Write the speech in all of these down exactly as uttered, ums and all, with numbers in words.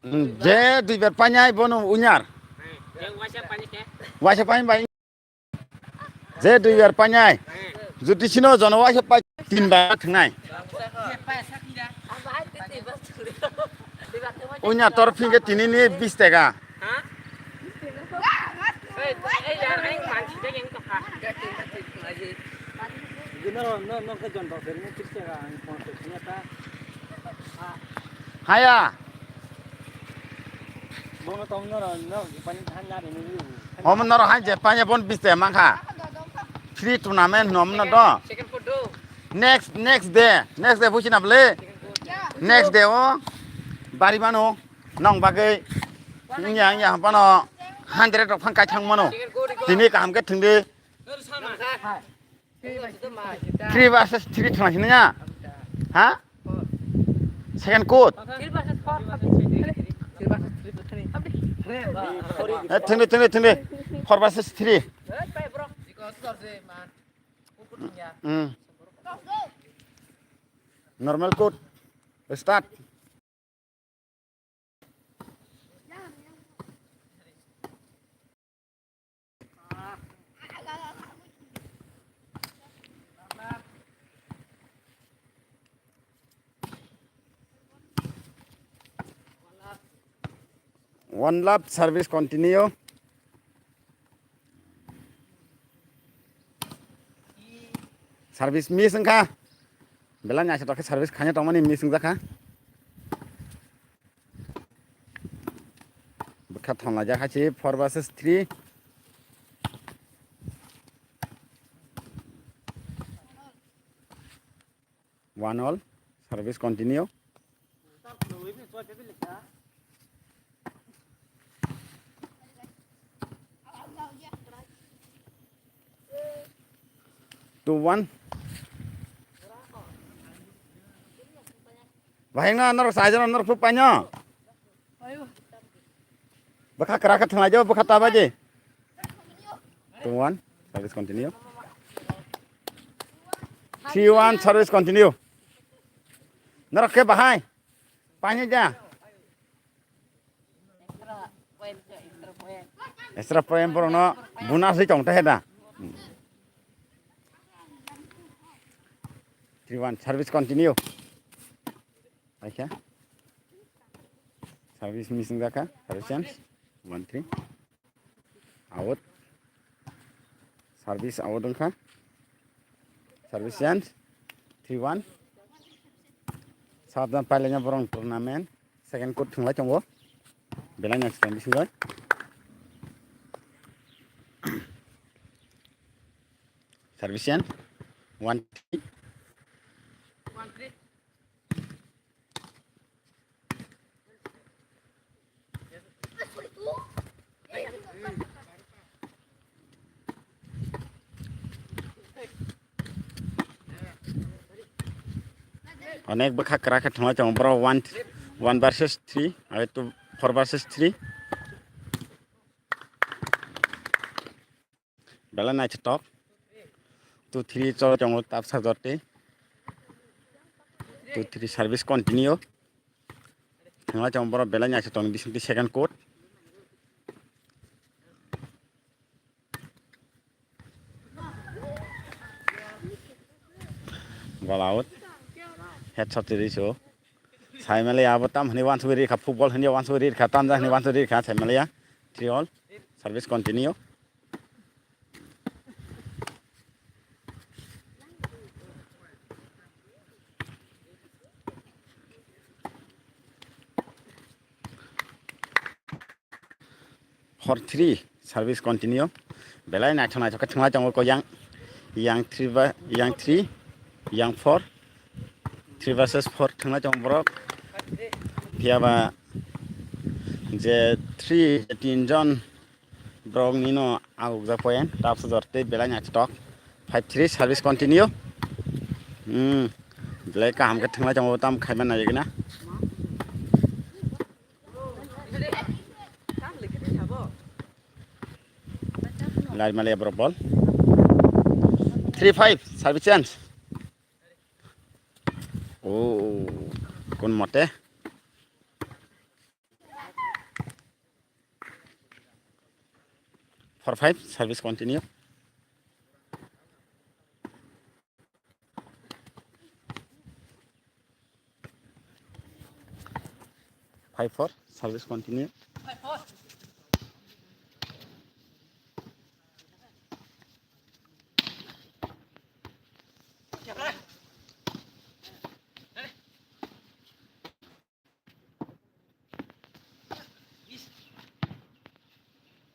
Je duibar painai bono unyar. Waisa painai bai. Je duibar painai. Jodi sino jono waisa pai tin bar thangnai. Unyar tor phinge tini ni bis tega. Haya. Omo norok hai je paine bon biste mankha. Free tournament no omo no do. Next, next day, next day buchina bole. Next day o bari mano nong bagwi. Wngya, wngya, hapano hundred rok phang kai thang mano. Tini kaham khe thwngdi. Three versus three thwng sini ya. Ha? Second court. Eh, thwngdi, thwngdi, thwngdi. Four versus three. Hmm. Normal court. Start. One lap service continue. Service miss wngkha. Belai naisik tok khe service khaina tongmani miss wngjakha. Bwkha thanglaijak hai se four versus three. One all, service continue. Two one. Bahai no norok sahaja no norok paino. Bwkha kwrak khe thwnglaijak, bwkha ta baji. Two one, service continue. Three one, service continue. Norok khe bahai. Paini ja. Extra point borok no bonus ri tong ta heda. Three one, service continue. Acha. Service missing jakha, service chance. One three. Out. Service out wngkha. Service chance. Three one. Sabdan pailanya borong tournament. Second court thwnglai tongo. Belai naisik tong bisingo. Service chance. One three. Onek bwkha kwrak khe thwngwi tongo borok one, one versus three, aro two, four versus three. Belai naithotok. Two three choli tongo, tap sajor tei. Two three service continue. Thwngla tongo borok belai naithotok ni bisingtwi second court. Ball out. Headshot twi rw so. Sai mali abo tam hwnwi wansugwi rikha, football hwnwi wansugwi rikha, tanja hwnwi wansugwi rikha, sai mali ya. Three all. Service continue. Four three, service continue. Belai naithok naithok khe thwngwi tongo ko yang, yang three ba, yang three, yang four, three versus four thwngwi tongo borok. Phiya ba je three, je tin jon borok nino agukjak point, tap sujor tei belai naithok. Five three, service continue. Hmm, belai kaham khe thwngwi tongo, tam khaima nai gina. Lai male borok ball. Three five, service chance. Oh, kun mote. four five, service continue. Five four, service continue.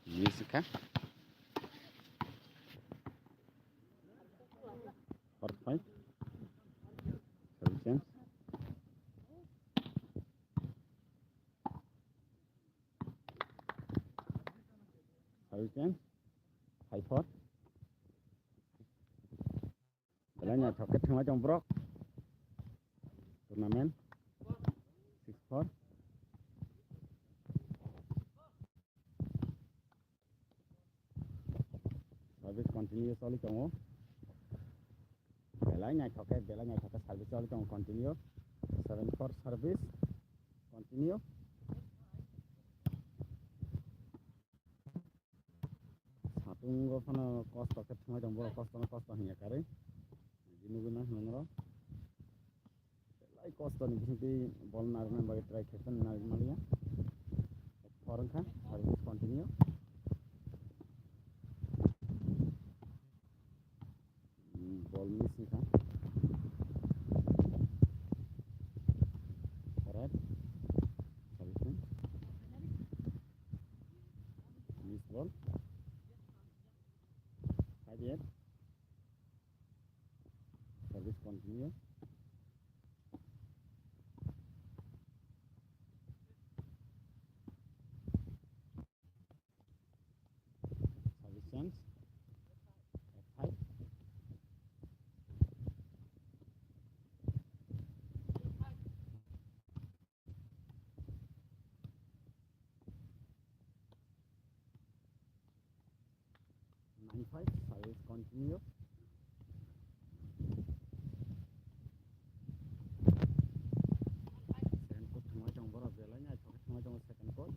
Miss kha. Four five. Service change. Service change. Five four. Belai naithok khe thangwi tong borok. Tournament six four. Service continue choli tongo. Belai naithok khe, belai naithok khe service choli tongo continue. Seven four service continue. Satungo phano kosto khe thangwi tong borok, kosto no kosto hinya karwi. Nugwi mano hwnwi norok. Belai kosto ni bisingtwi bol narwkna bagwi try khaikha, narwk maliya. Four wngkha, service continue. Hmm, bol miss wngkha. Alright. Service ni. Miss ball. Five eight. Service continue. Service change. F five. Nine five, service continue. Second court thangwi tongo, borok belai naithok khe thangwi tongo second court.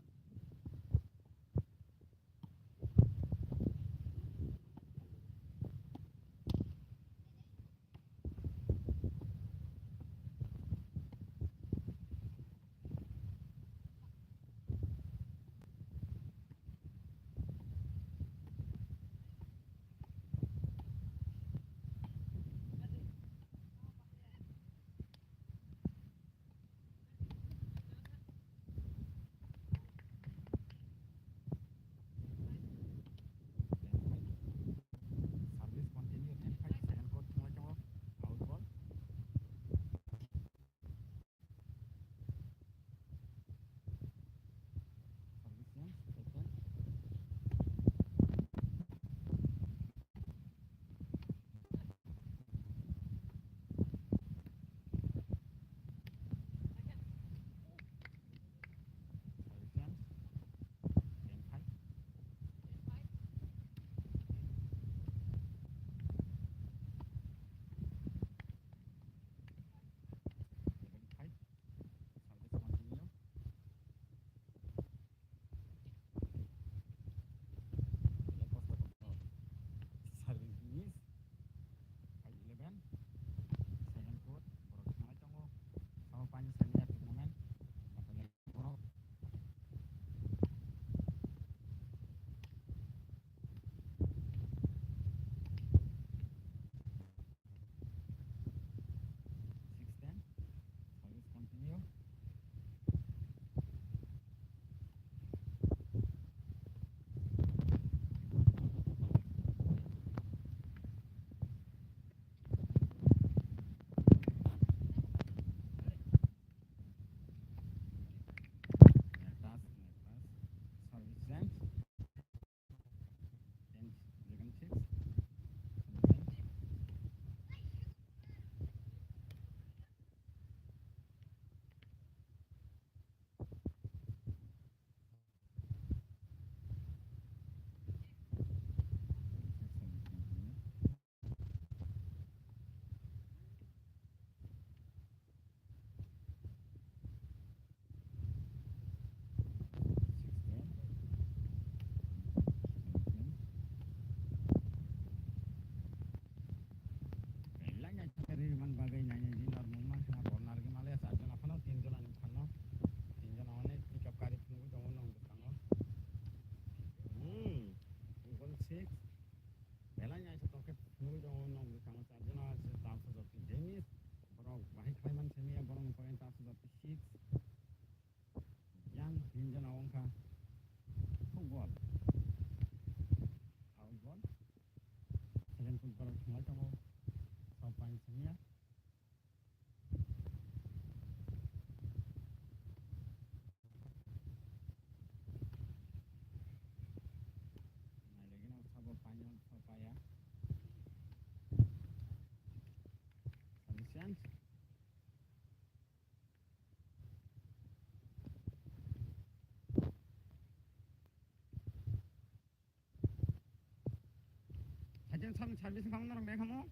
Sam service kamo norok de kamo?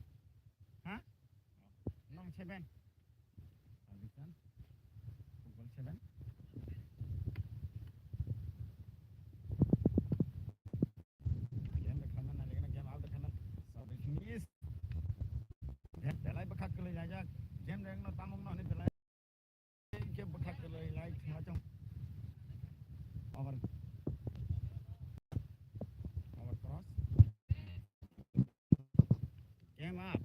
Ha? Nong seven. Service kan? Google seven. Game de khaman na, game out de khaman. Service miss. Game belai bwkhak kwlwi laijak. Game de no tamung no ni belai. Over, over cross. Game up.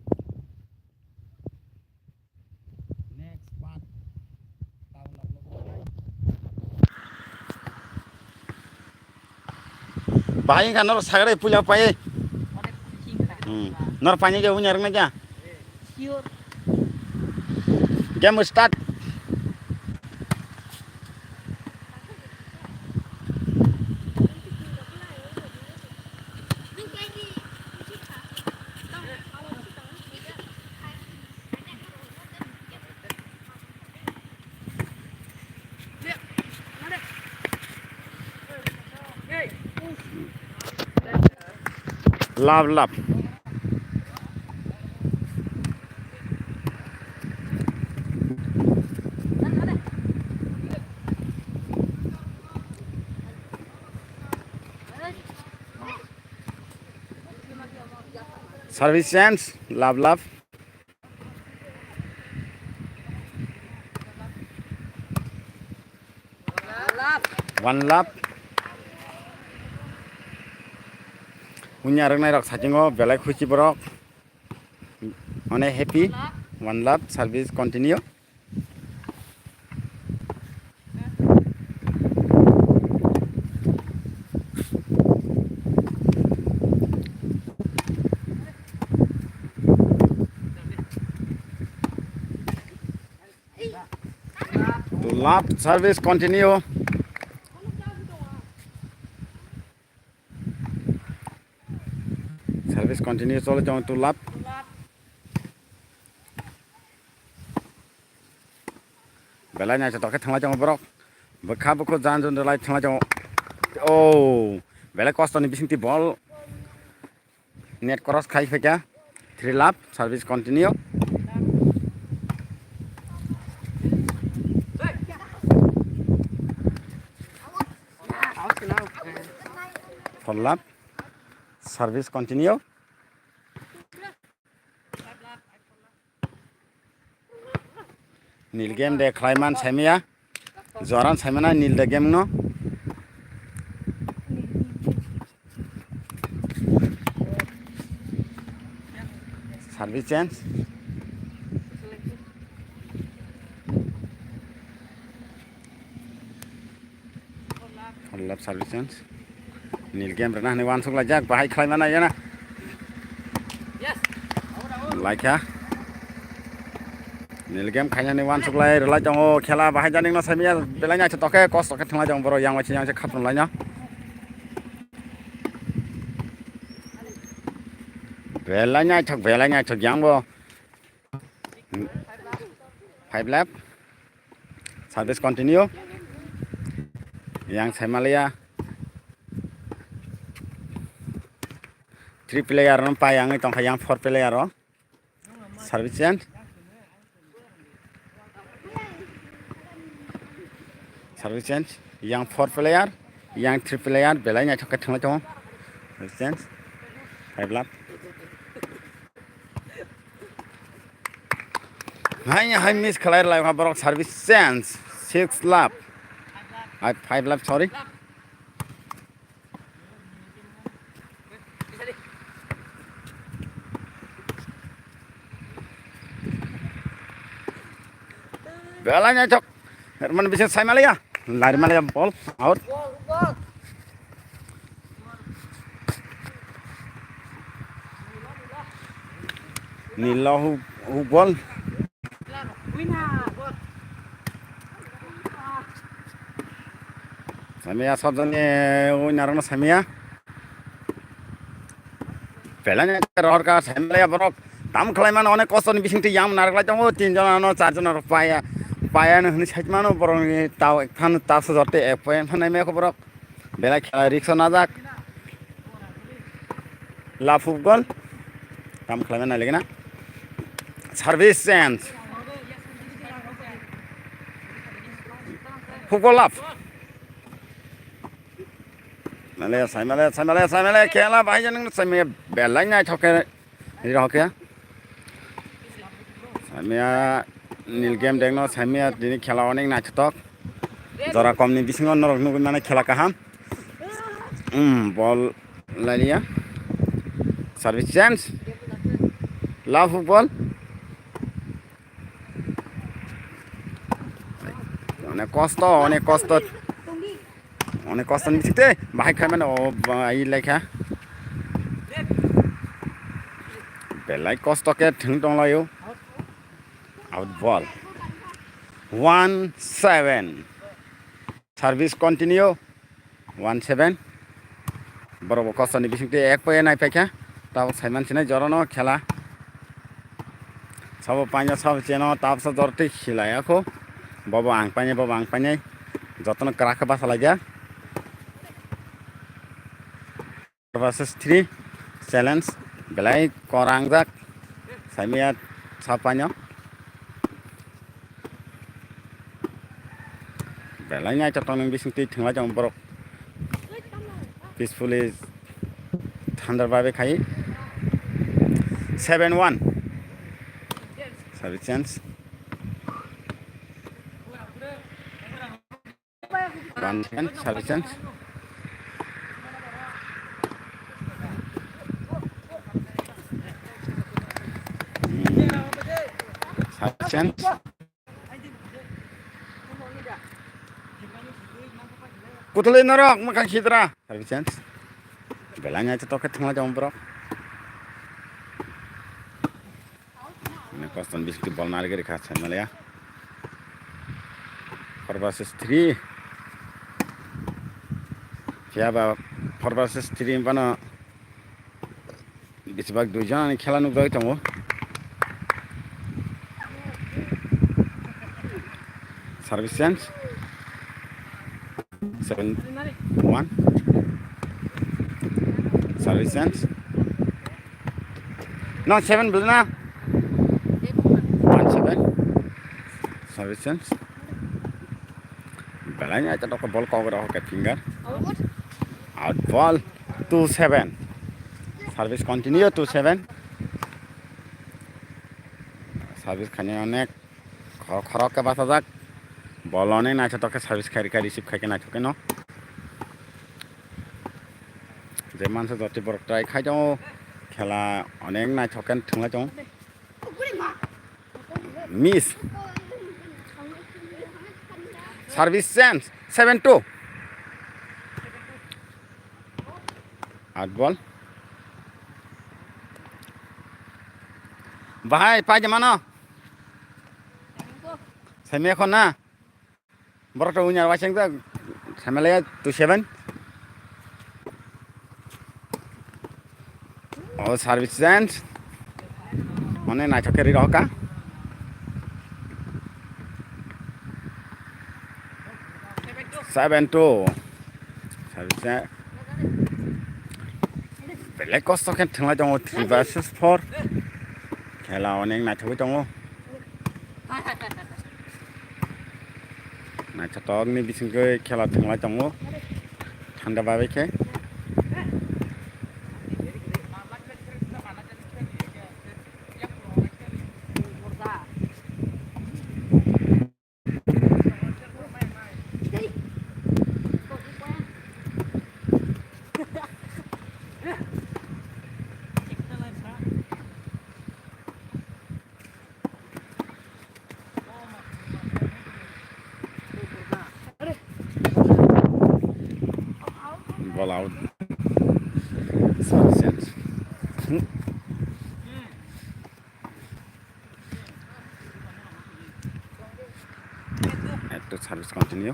Next part. Bahai wngkha norok sagre puila pai. Hmm. Norok painai khe wngya rwngna kya? Sure. Game start. Love, love. Service change, love, love. One love. Wngya rwknai rok sakingo belai khusi borok. One happy, one love, service continue. To love service continue. Service continue chole tongo to love. Belai naithotok khe thanglai tongo borok. Bwkha bwkhu jan jon rwlai thanglai tongo. Oh, belai kosto ni bisingtwi ball. Net cross khai phaikha. Three love, service continue. Four love, service continue. Nil game de khlaiman saimaya. Joran saimana nil de game no. Service change. Lap service change. Nil game rwna hwnwi uansuk laijak, bahai khlaimana yana. Laikha. Nil game khainani uansuk lai rwlai tongo, khela bahai janing no saimaya, belai naithotok khe, kosto khe thwnglai tongo borok, yang bai se yang se khaprwng laino. Belai naithok, belai naithok yang bo. Five lap. Service continue. Yang saimalia. Three player no pai ang tongkha yang four player o. Service change. Service change. Yang four player, yang three player, belai naithok khe thwnglai tongo. Service change. Five lap. Hai, hai miss khlai lai borok service change. Six lap. Hai, five lap, sorry. Belai naithok. Herman bisa sai malaya. Lari malaya ball out. Nilo hu, hu ball. Samia sob jani ui narokno samia. Belai ni rohor ka samia borok. Tam khlai mano onek kosto ni bising twi yang narwk lai tongo. Tin jona no char jona rok paya. Paya no hwnwi sai mano borok ni tao ek phan ta sojor te ek point phan nai maya kho borok. Belai khela risk o najak. Laphuk gol. Kam khlaimani nai lagi na. Service change. Football love. Male, sai male, sai male, sai male, khela bahai jani sai male belai naithok khe. Ri rok khe. Sai male nil game dek no sai male tini khela onek naithotok. Jora kom ni bisingo norok nugwi mane khela kaham. Hmm, ball laliya. Service change. Love football. Onek kosto, onek kosto. Onek kosto ni bisingte bahai khai mano, o, ba, i lekha. Belai kosto khe thwng tong laio. Out ball. One seven. Service continue. One seven. Borok bo kosto ni bisingte ek poya nai paikha. Tabok saiman sinai jorono khela. Sabo paina sabo cheno tabsa jor tei khilai ako. Bobo ang painai, bobo ang painai. Jotono kwrak khe basa laijak. Versus three challenge belai korangjak. Saimaya sapaino. Belai naithotok ni bising twi thwnglai tongo borok. Peacefully thanda bai bai khai. Seven one. Service change. One second, service change. Hmm. Service change. Kutulwi norok mwkhang sidra. Service change. Belai nai to toke thwngla jong borok. Ini koston bisik bol nari gari kha sai malaya. Four versus three. Phiya ba four versus three bano besibak dui jon ani khela nukjagwi tongo. Service change. Seven one. Service change. No, seven bela na. One seven. Service change. Belai ni aita toko bol kok rok ke finger. Out ball two seven. Service continue two seven. Service khani onek khorok khorok ke basajak. Bol onek naithotok khe service khai khai receive khai khe naithok khe no. Je mansa joti borok try khai tongo. Khela onek naithok khe thwnglai tongo. Miss. Service change. Seven two. Out ball. Bahai pai de mano. Semi khon na. Borok to winner waising ta. Samalaya two seven. Oh, service change. Mane naithok khe ri rohka. Seven two. Service change. Belai kosto khe thwnglai tongo three versus four. Khela onek naithogwi tongo. Naithotok ni bisingtwi khela thwnglai tongo. Thanda babai khe. Ball out. Sufficient. At to service continue.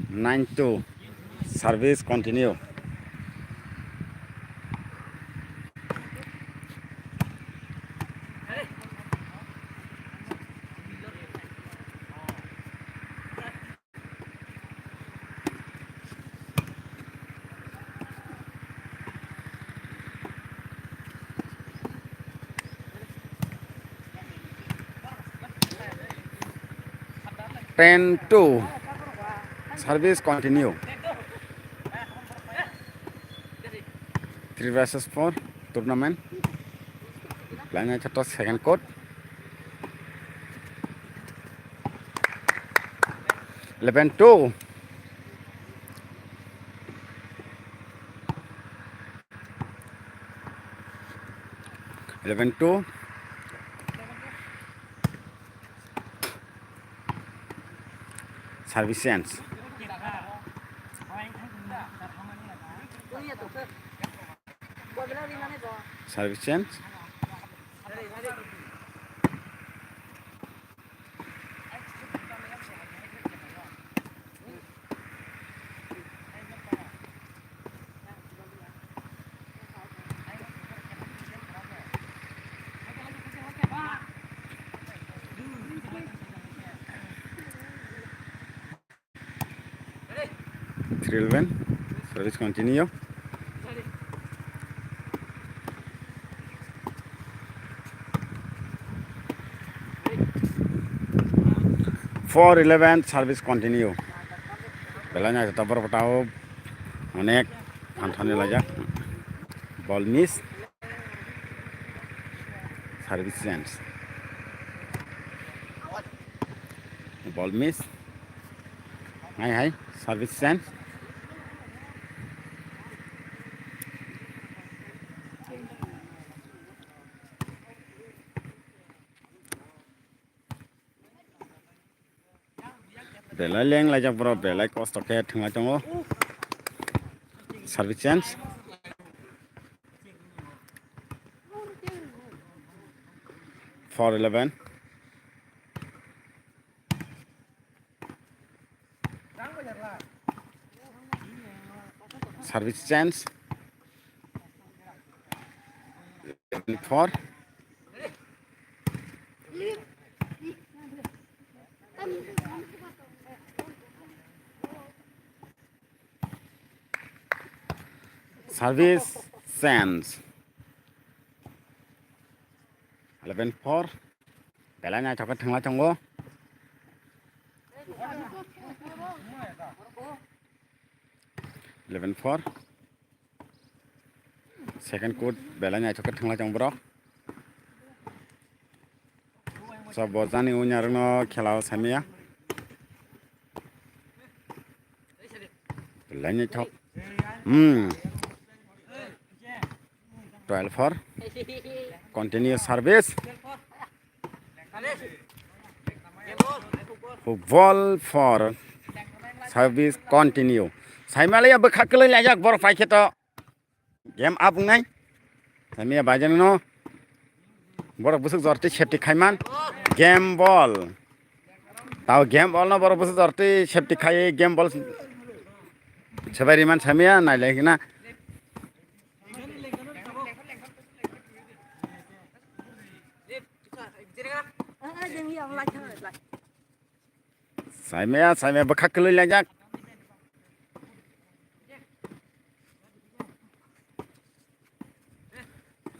Nine two. Service continue. Ten two. Service continue. Three versus four tournament. Lainai chapter second court. Eleven two. Eleven two. Service change. Service change. Three eleven, service continue. Four eleven, service continue. Belai naithotok borok tao onek phan thani laijak. Ball miss. Service change. Ball miss. Hai hai, service change. Belai leng laijak bro, belai kosto khe thwngwi tongo. Service change. Four eleven. Service change. Four. Service change. Eleven four. Belai naithok khe thwngwi tongo. Eleven four. Second court belai naithok khe thwngwi tongo borok. So, bo jani unyarokno khela o saimaya. Belai naithok. Hmm. Twelve four. Continue service. Ball four. Service continue. Saimaliya bwkha kwlwi laijak borok paikhe to. Game up wngnai. Saimaya baijani no. Borok bwswk jorti safety khaiman. Game ball. Tao game ball no borok bwswk jorti safety khai game ball. Sebai riman saimaya nailai hina. Saimaya, saimaya bwkha kwlwi laijak.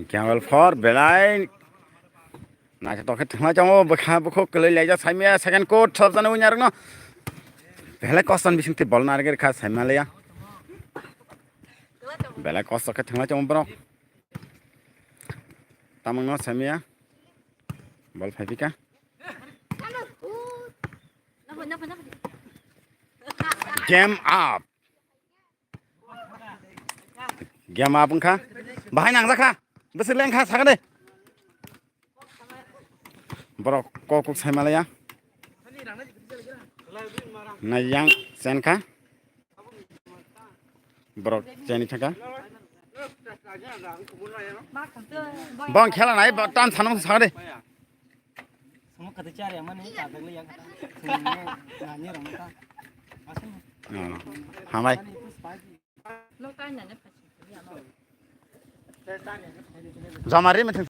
Camel four belai. Naithotok khe thwngwi tongo bwkha bukhuk kwlwi laijak saimaya second court sorjani unyarokno. Belai kostan bisingtwi bol narwkha saimaliya. Belai kosto khe thwngwi tongo borok. Tamungno saimaya. Bol phaipika. Game up. Game up wngkha. Bahai nangjakha. Bwswk lengkha sakha de. Borok kok kok saimalaya. Naiyang chenkha. Borok cheni thangkha. Bong khela nai, bo tan sanung sakha de. Oh, hambai. Joma ri mithung.